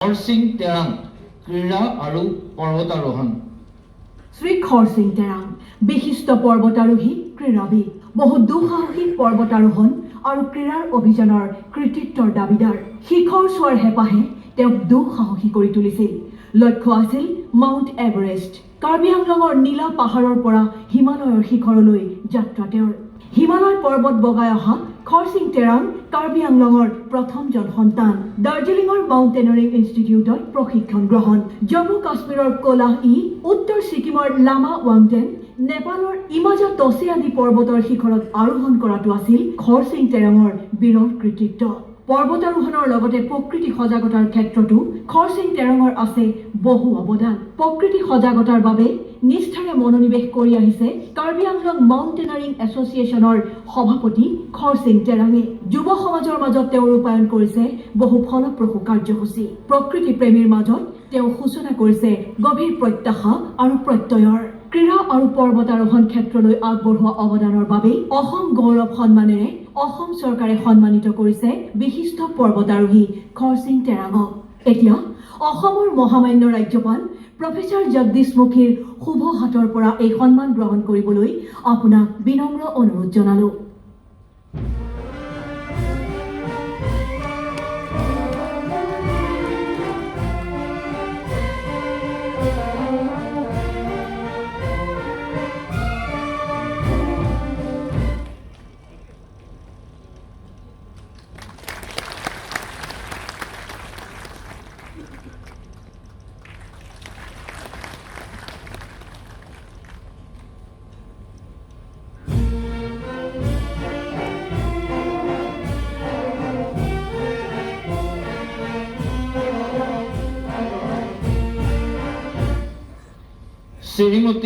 খৰচিং তেৰাং, ক্ৰীড়া আৰু পৰ্বতাৰোহণ। শ্ৰী খৰচিং তেৰাং বিশিষ্ট পৰ্বতাৰোহী, ক্ৰীড়াবিদ, বহু দুঃসাহসিক পৰ্বতাৰোহণ আৰু ক্ৰীড়াৰ অভিযানৰ কৃতিত্বৰ দাবীদাৰ। শিখৰ চোৱাৰ হেঁপাহে তেওঁক দুঃসাহসী কৰি তুলিছিল। লক্ষ্য আছিল মাউণ্ট এভাৰেষ্ট। কাৰ্বি আংলঙৰ নীলা পাহাৰৰ পৰা হিমালয়ৰ শিখৰলৈ যাত্ৰা তেওঁৰ। হিমালয় পৰ্বত বগাই অহা খৰচিং তেৰাং কাৰ্বি আংলঙৰ প্ৰথমজন সন্তান। দাৰ্জিলিঙৰ মাউণ্টেনাৰিং ইনষ্টিটিউটত প্ৰশিক্ষণ গ্ৰহণ। জম্মু কাশ্মীৰৰ কোলাহ ই, উত্তৰ ছিকিমৰ লামা ৱাংটেন, নেপালৰ ইমাজা টছে আদি পৰ্বতৰ শিখৰত আৰোহণ কৰাটো আছিল খৰচিং তেৰাঙৰ বিৰল কৃতিত্ব। পৰ্বতাৰোহণৰ লগতে প্ৰকৃতি সজাগতাৰ ক্ষেত্ৰতো খৰচিং তেৰঙৰ আছে বহু অৱদান। প্ৰকৃতি সজাগতাৰ বাবে নিষ্ঠাৰে মনোনিৱেশ কৰি আহিছে কাৰ্বি আংলং মাউণ্টেনাৰিং এছ'চিয়েশ্যনৰ সভাপতি খৰচিং তেৰাঙে। যুৱ সমাজৰ মাজত তেওঁ ৰূপায়ণ কৰিছে বহু ফলপ্ৰসূ কাৰ্যসূচী। প্ৰকৃতি প্ৰেমীৰ মাজত তেওঁ সূচনা কৰিছে গভীৰ প্ৰত্যাশা আৰু প্ৰত্যয়ৰ। ক্ৰীড়া আৰু পৰ্বতাৰোহণ ক্ষেত্ৰলৈ আগবঢ়োৱা অৱদানৰ বাবেই অসম গৌৰৱ সন্মানেৰে অসম চৰকাৰে সন্মানিত কৰিছে বিশিষ্ট পৰ্বতাৰোহী খৰচিং তেৰাঙক। এতিয়া অসমৰ মহামান্য ৰাজ্যপাল প্ৰফেচাৰ জগদীশ মুখীৰ শুভ হাতৰ পৰা এই সন্মান গ্ৰহণ কৰিবলৈ আপোনাক বিনম্ৰ অনুৰোধ জনালোঁ। শ্ৰীমতী